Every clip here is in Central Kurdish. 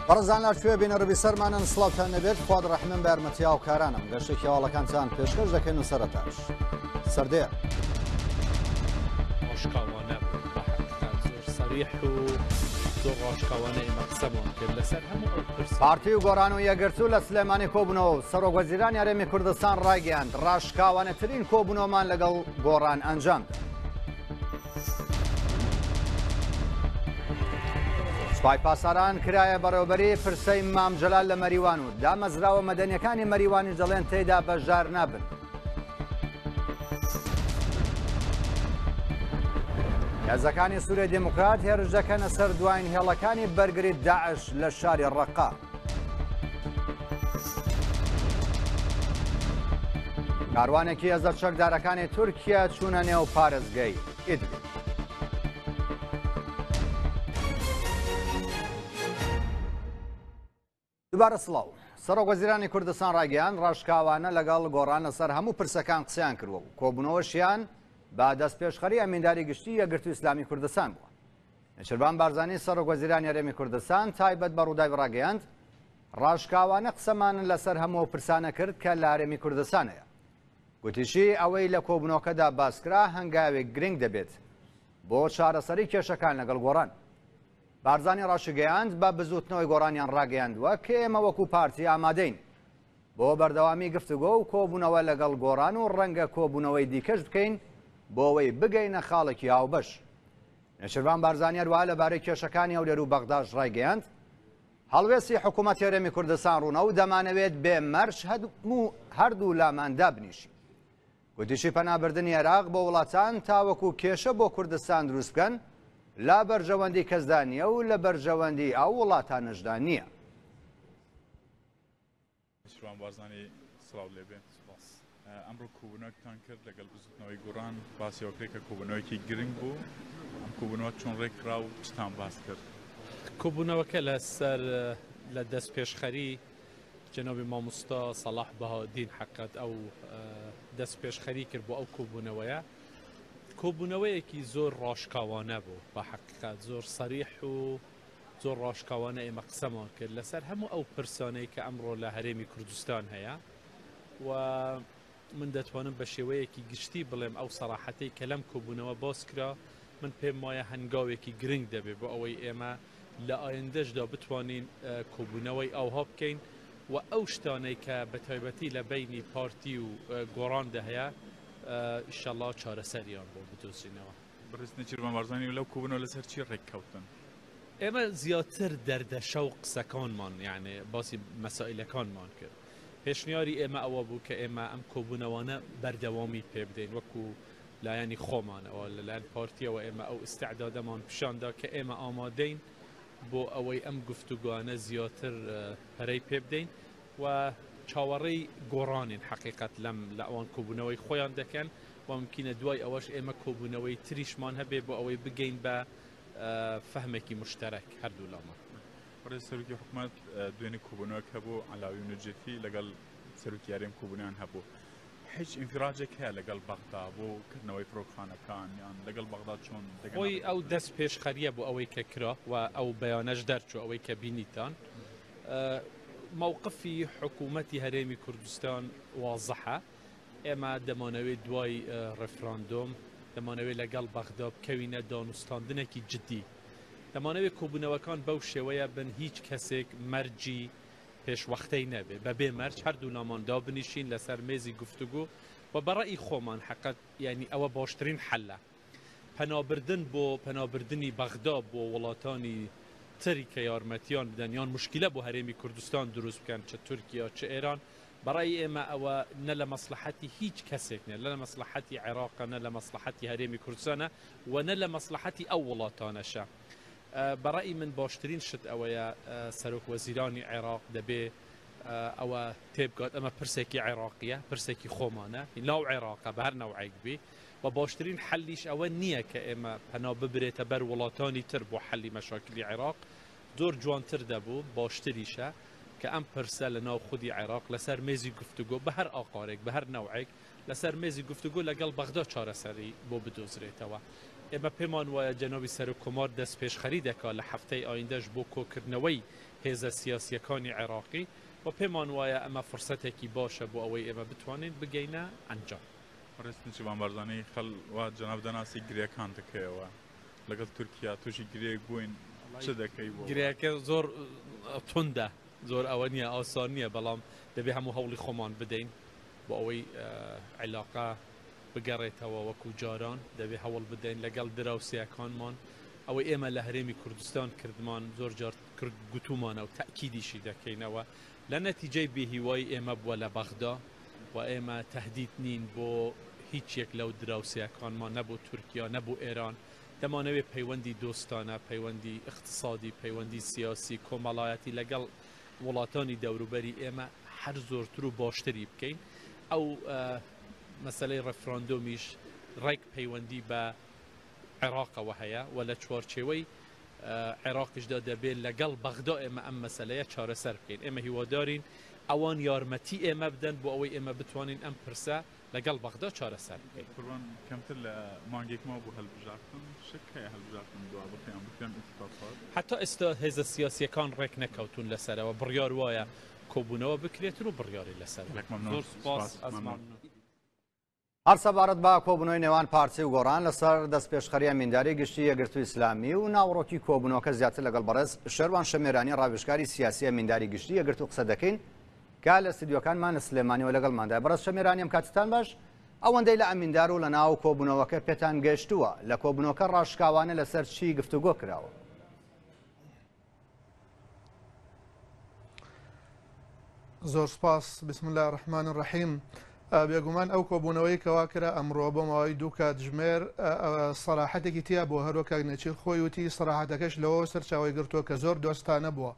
بەڕێزان لە کوێ بینەر و بیسەرمانن سڵاوتان لێبێت خواد ڕەحمن بە یارمەتی هاوکارانم گەشتێکی هەواڵەکانتان پێشکەش دەکەین و سەرەتاش سەردێڕ. ڕاشکاوانە بوو بە حەقیقەت زۆر سەریح و زۆر ڕاشکاوانە ئێمە قسەمان کرد لەسەر هەموو ئەو پرس پارتی و گۆڕان و یەکگرتوو لە سلێمانی کۆبوونەوە و سەرۆک وەزیرانی هەرێمی کوردستان ڕایگەیاند ڕاشکاوانەترین کۆبوونەوەمان لەگەڵ گۆڕان ئەنجامدا. سوپای پاسداران کرایە بەڕێوەبەری پرسەی مام جەلال لە مەریوان و دامەزراوە مەدەنیەکانی مەریوانیش دەڵێن تێیدا بەشدار نابن. هێزەکانی سووریای دێموکرات هێرش دەکەنە سەر دواین هێڵەکانی بەرگری داعش لە شاری ڕەققە. کاروانێکی هێزە چەکدارەکانی تورکیا چوونە نێو پارێزگەی ئیدلیب. دوبارە سڵاو. سەرۆک وەزیرانی کوردستان ڕایگەیاند ڕاشکاوانە لەگەڵ گۆڕان لەسەر هەموو پرسەکان قسەیان کردووە و کۆبوونەوەشیان بە دەستپێشخەری ئەمینداری گشتی یەکگرتوو ئیسلامی کوردستان بووە. نێچیرڤان بارزانی سەرۆک وەزیرانی هەرێمی کوردستان تایبەت بە ڕووداوی ڕاگەیاند، ڕاشکاوانە قسەمان لەسەر هەموو ئەو پرسانە کرد کە لە هەرێمی کوردستان هەیە. گوتیشی، ئەوەی لە کۆبوونەوەکەدا باسکرا هەنگاوێک گرنگ دەبێت بۆ چارەسەری کێشەکان لەگەڵ گۆڕان. بارزانی ڕاشیگەیاند، بە بزووتنەوەی گۆڕانیان ڕاگەیاندووە کە ئێمە وەکو پارتی ئامادەین بۆ بەردەوامی گفتوگۆ و کۆبوونەوە لەگەڵ گۆڕان و ڕەنگە کۆبوونەوەی دیکەش بکەین بۆ ئەوەی بگەینە خاڵێکی هاوبەش. نێچیرڤان بارزانی هەروەها لەبارەی کێشەکانی هەولێر و بەغداش ڕایگەیاند، هەڵوێستی حکوومەتی هەرێمی کوردستان ڕوونە و دەمانەوێت بێ مەرج هەموو هەردوو لامان دابنیشین. گوتیشی پەنابردنی عێراق بۆ وڵاتان تاوەکو کێشە بۆ کوردستان دروست بکەن لا بەرژەوەندی کەسدا نییە و لە بەرژەوەندی ئەو وڵاتانەشدا نییە. نێچیروان بارزانی سڵاو لێبێ. سوپاس. ئەمڕۆ کۆبوونەوەکتان کرد لەگەڵ بزوتنەوەی گۆڕان، باسی ئەوە کرد کە کۆبوونەوەیەکی گرنگ بوو، ئەم کۆبوونەوە چۆن ڕێکخرا و چتان باس کرد؟ کۆبوونەوەکە لەسەر لە دەستپێشخەری جەنابی مامۆستا سەڵاح بەهادین حەقت ئەو دەستپێشخەری کرد بۆ ئەو کۆبوونەوەیە، کۆبوونەوەیەکی زۆر ڕاشکاوانە بوو بە حەقیقەت زۆر سەریح و زۆر ڕاشکاوانە ئێمە قسەمان کرد لەسەر هەموو ئەو پرسانەی کە ئەمڕۆ لە هەرێمی کوردستان هەیە و من دەتوانم بە شێوەیەکی گشتی بڵێم ئەو سەراحەتەی کە لەم کۆبوونەوە باس کرا من پێم وایە هەنگاوێکی گرنگ دەبێت بۆ ئەوەی ئێمە لە ئایندەشدا بتوانین کۆبوونەوەی ئاوها بکەین و ئەو شتانەی کە بە تایبەتی لە بینی پارتی و گۆڕاندا هەیە ئیشەڵا چارەسەریان بۆ بدۆزینەوە. بەڕێز نێچیرڤان بارزانی لەو کۆبوونەوە لەسەر چی ڕێککەوتن؟ ئێمە زیاتر دەردەشە و قسەکانمان یعنی باسی مەسائلەکانمان کرد. پێشنیاری ئێمە ئەوە بوو کە ئێمە ئەم کۆبوونەوانە بەردەوامی پێ بدەین وەکو لایەنی خۆمانەوە لەلایەن پارتیەوە ئێمە ئەو ئیستعدادەمان پیشاندا کە ئێمە ئامادەین بۆ ئەوەی ئەم گفتوگۆانە زیاتر پەرەی پێ بدەین و چاوەڕێی گۆڕانین حەقیقەت لەم لە ئەوان کۆبوونەوەی خۆیان دەکەن و ممکنە دوای ئەوەش ئێمە کۆبوونەوەی تریشمان هەبێ بۆ ئەوەی بگەین بە فەهمێکی مشتەرەک هەردوو لامان. بەڕێز سەرۆکی حکومەت دوێنێ کۆبوونەوەک هەبوو عەلاوی و نوجێفی لەگەڵ سەرۆکی هەرێم کۆبوونیان هەبوو هیچ ئینفراجێک هەیە لەگەڵ بەغدا بۆ کردنەوەی فڕۆکخانەکان یان لەگەڵ بەغدا چۆن خۆی ئەو دەست پێشخەریە بۆ ئەوەی کە کرا و ئەو بەیانەش دەرچوو ئەوەی کە بینیتان مووقفی حکوومەتی هەرێمی کوردستان وازحە ئێمە دەمانەوێت دوای ڕێفراندۆم دەمانەوێت لەگەڵ بەغدا بکەوینە دانوستاندنێکی جدی. دەمانەوێت کۆبوونەوەکان بەو شێوەیە بن هیچ کەسێک مەرجی پێشوەختەی نەبێ، بەبێ مەرج هەردوولامان دابنیشین لەسەر مێزی گفتوگۆ و بە ڕەئی خۆمان حەقت یانی ئەوە باشترین حەلە. پەنابردن بۆ پەنابردنی بەغدا بۆ وڵاتانی تری کە یارمەتیان بدەن یان موشکیلە بۆ هەرێمی کوردستان دروست بکەن چ تورکیا چ ئێران بە ڕای ئێمە ئەوە نە لە مەسڵەحەتی هیچ کەسێک نیە، نە لە مەسڵەحەتی عێراقە، نە لە مەسڵەحەتی هەرێمی کوردستانە و نە لە مەسڵەحەتی ئەو وڵاتانەشە. بە ڕای من باشترین شت ئەوەیە سەرۆک وەزیرانی عێراق دەبێ ئەوە تێبگات ئەمە پرسێکی عێراقیە، پرسێکی خۆمانە، ناو عێراقە بە هەر نەوعێک بی و باشترین حەلیش ئەوە نییە کە ئێمە پەنا ببرێتە بەر وڵاتانی تر بۆ حەلی مەشاکلی عێراق، زۆر جوانتر دەبوو، باشتریشە. کە ئەم پرسە لە ناو خودی عێراق لەسەر مێزی گفتوگۆ بە هەر ئاقارێک، بە هەر نەوعێک لەسەر مێزی گفتوگۆ لەگەڵ بەغدا چارەسەری بۆ بدۆزرێتەوە. ئێمە پێمان وایە جەنابی سەرۆک کۆمار دەستپێشخەری دەکات لە هەفتەی ئایندەش بۆ کۆکردنەوەی هێزە سیاسییەکانی عێراقی و پێمان وایە ئەمە فرسەتێکی باشە بۆ ئەوەی ئێمە بتوانین بگەینە ئەنجام. بەڕێز نێچیرڤان بارزانی خەل وا جەناب دەناسی گرێکان دەکەیەوە لەگەڵ تورکیا تووشی گرێک بووین چ دەکەی بۆ؟ گرێکە زۆر توندە زۆر ئەوە نییە ئاسان نییە بەڵام دەبێ هەموو هەوڵی خۆمان بدەین بۆ ئەوەی عیلاقە بگەڕێتەوە وەکو جاران دەبێ هەوڵ بدەین لەگەڵ دراوسێەکانمان ئەوەی ئێمە لە هەرێمی کوردستان کردمان زۆر جار کرد گوتومانە و تەئکیدیشی دەکەینەوە لە نەتیجەی بێهیوایی ئێمە بووە لە بەغدا و ئێمە تەهدید نین بۆ هیچ یەک لەو دراوسێەکانمان نە بۆ تورکیا نە بۆ ئێران دەمانەوێت پەیوەندی دۆستانە پەیوەندی ئیقتسادی پەیوەندی سیاسی کۆمەڵایەتی لەگەڵ وڵاتانی دەوروبەری ئێمە هەر زۆرتر و باشتری بکەین ئەو مەسەلەی ڕێفراندۆمیش ڕێک پەیوەندی بە عێراقەوە هەیە و لە چوارچێوەی عێراقیشدا دەبێت لەگەڵ بەغدا ئێمە ئەم مەسەلەیە چارەسەر بکەین. ئێمە هیوادارین ئەوان یارمەتی ئێمە بدەن بۆ ئەوەی ئێمە بتوانین ئەم پرسە لەگەڵ بەغدا چارەسەر بکەین. قوربان کەمتر لە مانگێک ماوە بۆ هەلبژاردن، شک هەیە هەلبژاردن دوا بخرێ یان بکرێن ئینتخابات؟ هەتا ئێستا هێزە سیاسییەکان ڕێک نەکەوتوون لەسەرەوە، بڕیار وایە کۆبوونەوە بکرێتن و بڕیاری لەسەر بدرێت. زۆر سوپاس، مەمنون. هەر سەبارەت بە کۆبوونەوەی نێوان پارتی و گۆڕان لەسەر دەستپێشخەری ئەمینداری گشتی یەکگرتووی ئیسلامی و ناوەڕۆکی کۆبوونەوەکە زیاتر لەگەڵ بەڕێز شێروان شەمێرانی ڕاوێژکاری سیاسی ئەمینداری گشتی یەکگرتوو قسە دەکەین کە لە ستدیۆکانمان لە سلێمانیەوە لەگەڵماندا بەڕێز شەمێرانی ئەم کاتتان باش ئەوەندەی لە ئەمیندار و لە ناو کۆبوونەوەکە پێتان گەشتووە لە کۆبوونەوەکە ڕاشکاوانە لەسەر چی گفتوگۆ کراوە؟ زۆر سپاس بسم الله الرحمن الرحیم بێگومان ئەو کۆبوونەوەی کەوا کرا ئەمڕۆ بۆ ماوەی دوو کاتژمێر سەراحەتێکی تیا بوو هەروە کاک نێچیر خۆی وتی سەراحەتەکەش لەوە سەرچاوی گرتووە کە زۆر دۆستانە بووە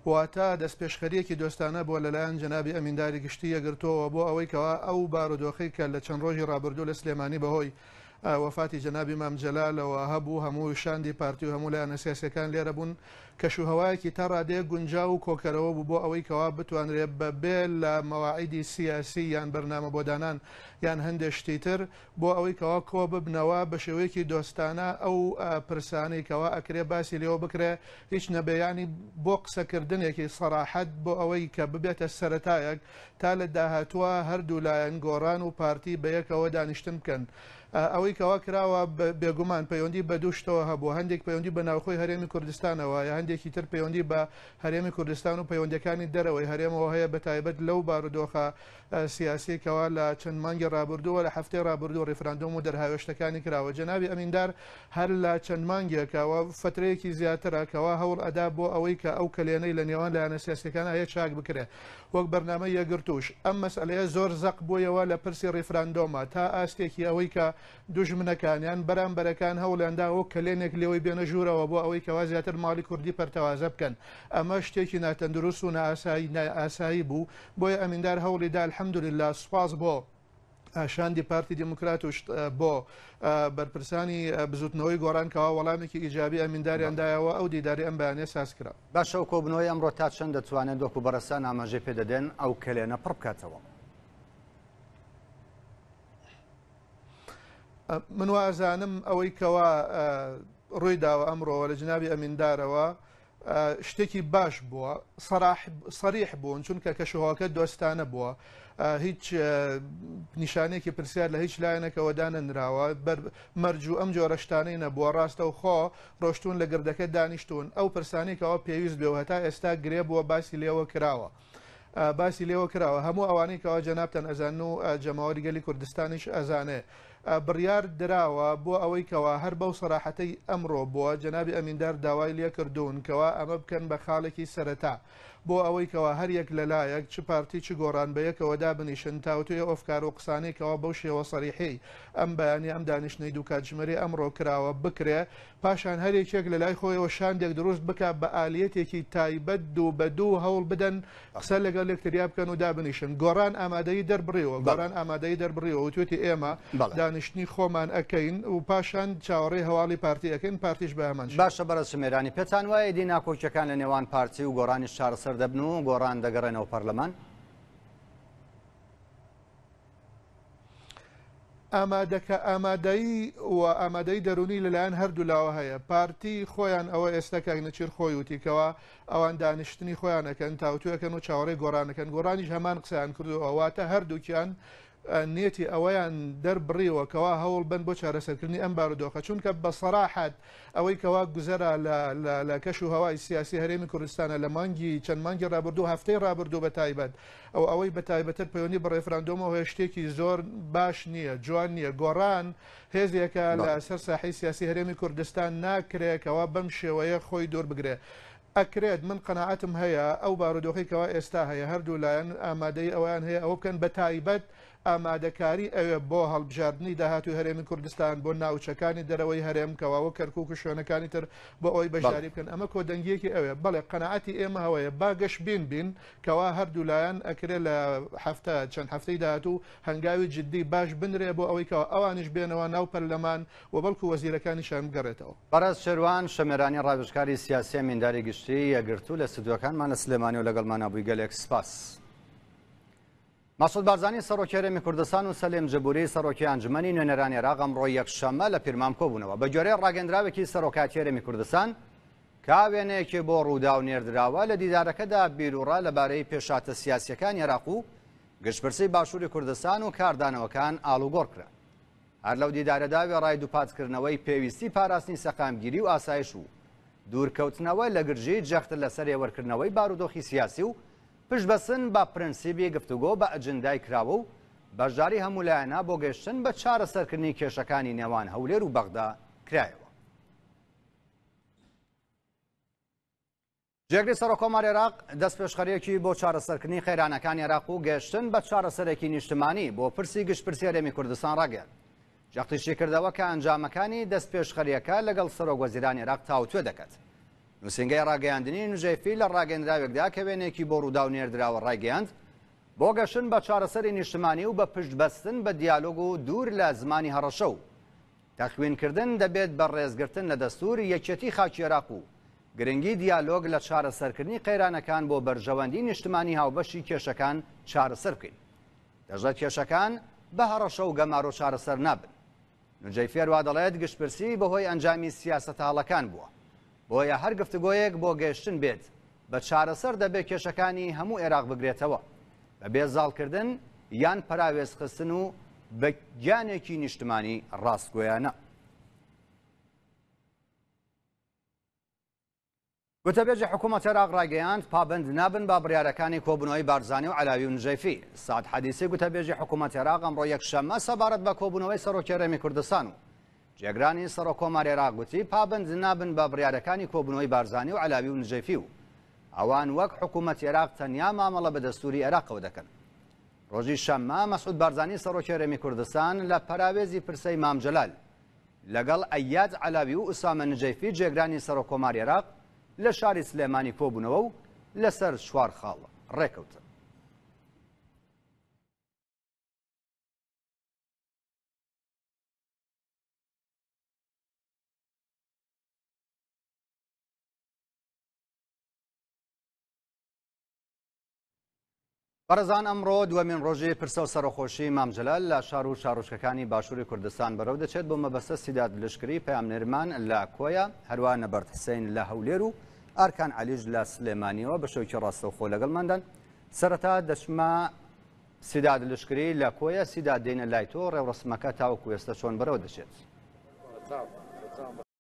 واتە دەستپێشخەریەکی دۆستانە بووە لەلایەن جەنابی ئەمینداری گشتی یەکگرتووەوە بۆ ئەوەی کەوا ئەو بارودۆخەی کە لە چەند ڕۆژی ڕابردوو لە سلێمانی بەهۆی وەفاتی جەنابی مام جەلالەوە هەبوو، هەموو شاندی پارتی و هەموو لایەنە سیاسیەکان لێرە بوون، کەش و هەوایەکی تا ڕادەیەک گونجاو و کۆکەرەوە بوو بۆ ئەوەی کەوا بتوانرێ بە بێ لە مەواعیدی سیاسی یان بەرنامە بۆ دانان یان هەندێ شتی تر بۆ ئەوەی کەوا کۆ ببنەوە بە شێوەیەکی دۆستانە ئەو پرسانەی کەوا ئەکرێ باسی لێوە بکرێ هیچ نەبێ یانی بۆ قسەکردنێکی سەراحەت بۆ ئەوەی کە ببێتە سەرەتایەک تا لە داهاتووا هەردوو لایەن گۆڕان و پارتی بەیەکەوە دانیشتن بکەن. ئەوەی کەوا کراوە بێگومان پەیوەندی بە دوو شتەوە هەبووە، هەندێک پەیوەندی بە ناوخۆی هەرێمی کوردستانەوە هەیە، هەندێکی تر پەیوەندی بە هەرێمی کوردستان و پەیوەندیەکانی دەرەوەی هەرێمەوە هەیە بەتایبەت لەو بارودۆخە سیاسیەی کەوا لە چەند مانگی ڕابردوو و لە هەفتەی ڕابردوو ڕیفراندۆم و دەرهاوێشتەکانی کراوە. جەنابی ئەمیندار هەر لە چەند مانگێکە و فەترەیەکی زیاترە کەوا هەوڵ ئەدا بۆ ئەوەی کە ئەو کەلێنەی لە نێوان لایەنە سیاسیەکان هەیە چاک بکرێ. وەک بەرنامەی یەکگرتووش ئەم مەسئەلەیە زۆر زەق بوویەوە لە پرسی ڕیفراندۆما تا ئاستێکی ئەوەی کە دوژمنەکان یان بەرامبەرەکان هەوڵیان دا وەک کەلێنێک لێوەی بێنە ژوورەوە بۆ ئەوەی کەوا زیاتر ماڵی کوردی پەرتەوازە بکەن ئەمە شتێکی ناتەندروست و نائاسایی نائاسایی بوو بۆیە ئەمیندار هەوڵی دا الحمدللە سوپاس بۆ شاندی پارتی دیموکرات و بۆ بەرپرسانی بزوتنەوەی گۆڕان کەوا وەڵامێکی ئیجابی ئەمینداریان دایەوە ئەو دیداری ئەم بەیانە ساز کرا. باشە ئەو کۆبوونەوەی ئەمڕۆ تا چەند دەتوانێت وەکو بەڕێزتان ئاماژەی پێ دەدەن ئەو کەلێنە پڕ بکاتەوە؟ من وازانم ئەوەی کەوا ڕووی داوە ئەمڕۆوە لە جنابی ئەمیندارەوە شتێکی باش بووە سەریح بوون چونکە کەشوهەواکە دۆستانە بووە هیچ نیشانەیەکی پرسیار لە هیچ لایەنێکەوە دانەنراوە بەر مەرج و ئەم جۆرە شتانەی نەبووە ڕاستەوخۆ ڕۆشتون لە گردەکە دانیشتون ئەو پرسانێکەوە پێویست بێ و هەتا ئێستا گرێ بووە باسی لێوە کراوە. باسی لێوە کراوە هەموو ئەوانەی کەوا جەنابتان ئەزانن و جەماوەری گەلی کوردستانیش ئەزانێ بڕیار دراوە بۆ ئەوەی کەوا هەر بەو سەراحەتەی ئەمڕۆ بووە جەنابی ئەمیندار داوای لێکردوون کەوا ئەمە بکەن بە خاڵێکی سەرەتا بۆ ئەوەی کەوا هەر یەک لەلایەک چ پارتی چ گۆڕان بەیەکەوە دابنیشن تاوتوێ ئەوفکار و قسانەی کەوا بەو شێوە سەریحەی ئەم بەیانی ئەم دانیشتنەی دوو کاتژمێری ئەمڕۆ کراوە بکرێ پاشان هەر یەکێک لە لای خۆیەوە شاندێک دروست بکا بە ئالیەتێکی تایبەت دوو بە دوو هەوڵ بدەن قسە لەگەڵ یەکتریا بکەن و دابنیشن. گۆڕان ئامادەیی دەربڕیوە، گۆڕان ئامادەیی دەربڕیوە وتوێتی ئێمە دانیشتنی خۆمان ئەکەین و پاشان چاوەڕێی هەواڵی پارتی ئەکەین، پارتیش بە هەمان شێوە. باشە بەڕێز شمێرانی پێتان وایە ئیدی ناکۆکیەکان لە نێوان پارتی و گۆڕانیش چارەسەر دەبن و گۆڕان دەگەڕێنەوە پەرلەمان؟ ئامادەکە ئامادەیی و ئامادەی دەرونی لەلایەن هەردوو لاوە هەیە. پارتی خۆیان ئەوە ئێستا کاک نەچیر خۆی وتی کەوا ئەوان دانیشتنی خۆیان ئەکەن، تاوتوێ ئەکەن و چاوەڕێی گۆڕان ئەکەن. گۆڕانیش هەمان قسەیان کردووە، واتە هەردووکیان نیەتی ئەوەیان دەربڕیوە کەوا هەوڵ بەن بۆ چارەسەرکردنی ئەم بارودۆخە، چونکە بە سەراحەت ئەوەی کەوا گوزەرا لە لە کەش و هەوای سیاسی هەرێمی کوردستانە لە مانگی چەند مانگی ڕابردوو هەفتەی ڕابردوو بە تایبەت ئەو ئەوەی بە تایبەتر پەیوەندی بە ڕێفراندۆمەوە هەیە شتێکی زۆر باش نییە، جوان نییە. گۆڕان هێزێکە لە سەر ساحەی سیاسی هەرێمی کوردستان ناکرێ کەوا بەم شێوەیە خۆی دوور بگرێ. ئەکرێت، من قەناعەتم هەیە ئەو بارودۆخەی کەوا ئێستا هەیە هەردوو لایەن ئامادەیی ئەوەیان هەیە ئەوە بکەن بە تایبەت ئامادەکاری ئەوێ بۆ هەڵبژاردنی داهاتووی هەرێمی کوردستان بۆ ناوچەکانی دەرەوەی هەرێم کەوا وەک کەرکوک و شوێنەکانی تر بۆ ئەوەی بەشداری بکەن ئەمە کۆدەنگیەکی ئەوێ بەڵێ قەناعەتی ئێمە هەوەیە با گەشبین بین کەوا هەردوو لایەن ئەکرێ لە هەفتە چەند هەفتەی داهاتوو هەنگاوی جدی باش بنرێ بۆ ئەوەی کەوا ئەوانیش بێنەوە ناو پەرلەمان و بەڵکو وەزیرەکانیشیان بگەڕێتەوە. بەڕێز شێروان شەمێرانی ڕاوێژکاری سیاسی ئەمینداری گشتی یەکگرتوو لە ستودیۆکانمان لە سلێمانی و لەگەڵمانا بووی گەلێک سپاس. مەسعود بارزانی سەرۆکی هەرێمی کوردستان و سەلیم جبوری سەرۆکی ئەنجومەنی نوێنەرانی عێراق ئەمڕۆ یەکشەممە لە پیرمام کۆبوونەوە. بە گوێرەی ڕاگەندراوێکی سەرۆکایەتی هەرێمی کوردستان کە وێنەیەکی بۆ ڕووداو نێردراوە، لە دیدارەکەدا بیروڕا لەبارەی پێشهاتە سیاسییەکانی عێراق و گشتپرسی باشووری کوردستان و کاردانەوەکان ئاڵوگۆڕ کرا. هەر لەو دیدارەدا وێڕای دووپاتکردنەوەی پێویستی پاراستنی سەقامگیری و ئاسایش و دوورکەوتنەوە لە گرژی، جەخت لەسەر هێورکردنەوەی بارودۆخی سیاسی و پشتبەستن بە پرەنسیبی گفتوگۆ بە ئەجندای کراوە و بەشداری هەموو لایەنە بۆ گەیشتن بە چارەسەرکردنی کێشەکانی نێوان هەولێر و بەغدا کرایەوە. جێگری سەرۆککۆماری عێراق دەستپێشخەرییەکی بۆ چارەسەرکردنی قەیرانەکانی عێراق و گەیشتن بە چارەسەرێکی نیشتمانی بۆ پرسی گشتپرسی هەرێمی کوردستان ڕاگەیاند. جەختیشی کردەوە کە ئەنجامەکانی دەستپێشخەرییەکە لەگەڵ سەرۆکوەزیرانی عێراق تاوتوێ دەکات. نووسینگەی ڕاگەیاندنی نوجەیفی لە ڕاگەیەندراوێکدا کە وێنەیەکی بۆ ڕووداو نێردراوە ڕایگەیاند، بۆ گەشتن بە چارەسەری نیشتمانی و بە پشتبەستن بە دیالۆگ و دوور لە زمانی هەڕەشە و تەخوینکردن دەبێت بە ڕێزگرتن لە دەستوور، یەکێتی خاکی عێراق و گرنگی دیالۆگ لە چارەسەرکردنی قەیرانەکان بۆ بەرژەوەندی نیشتمانی هاوبەشی کێشەکان چارەسەر بکەین. دەشڵێت کێشەکان بە هەڕەشە و گەمارۆ چارەسەر نابن. نوجەیفی هەروا دەڵێت گشتپرسی بەهۆی ئەنجامی سیاسەتە هەڵەکان بووە، بۆیە هەر گفتوگۆیەک بۆ گەیشتن بێت بە چارەسەر دەبێت کێشەکانی هەموو عێراق بگرێتەوە بەبێ زاڵکردن یان پەراوێزخستن و بە گیانێکی نیشتمانی ڕاستگۆیانە. گوتەبێژی حکوومەت عێراق ڕایگەیاند، پابەند نابن بە بڕیارەکانی کۆبوونەوەی بارزانی و عەلاوی و نوجەیفی. سەعد حەدیسی گوتەبێژی حکوومەت عێراق ئەمڕۆ یەکشەممە سەبارەت بە کۆبوونەوەی سەرۆکی هەرێمی کوردستان و جێگرانی سەرۆککۆماری عێراق گوتی، پابەند نابن بە بڕیارەکانی کۆبوونەوەی بارزانی و عەلاوی و نوجەیفی و ئەوان وەک حکوومەتی عێراق تەنیا مامەڵە بە دەستووری عێراقەوە دەکەن. ڕۆژی شەممە مەسعود بارزانی سەرۆکی هەرێمی کوردستان لە پەراوێزی پرسەی مام جەلال لەگەڵ ئەیاد عەلاوی و ئوسامە نجەیفی جێگرانی سەرۆککۆماری عێراق لە شاری سلێمانی کۆبوونەوە و لەسەر چوار خاڵ ڕێکەوتن. بەڕێزان ئەمڕۆ دووەمین ڕۆژی پرسە و سەرەخۆشی مام جەلال لە شار و شارۆچکەکانی باشووری کوردستان بەرەو دەچێت بۆ مەبەستە سیداد لشکری پەیامنێرمان لە کۆیە هەروە نەبەرد حسین لە هەولێر و ئارکان عەلیش لە سلێمانیەوە بە شێوەیەکی ڕاستەوخۆ لەگەڵماندان سەرەتا دەچمە سیداد لشکری لە کۆیە سیداد دێنە لای تۆ ڕێوڕسمەکە تاوەکو ئێستا چۆن بەرەوە دەچێت؟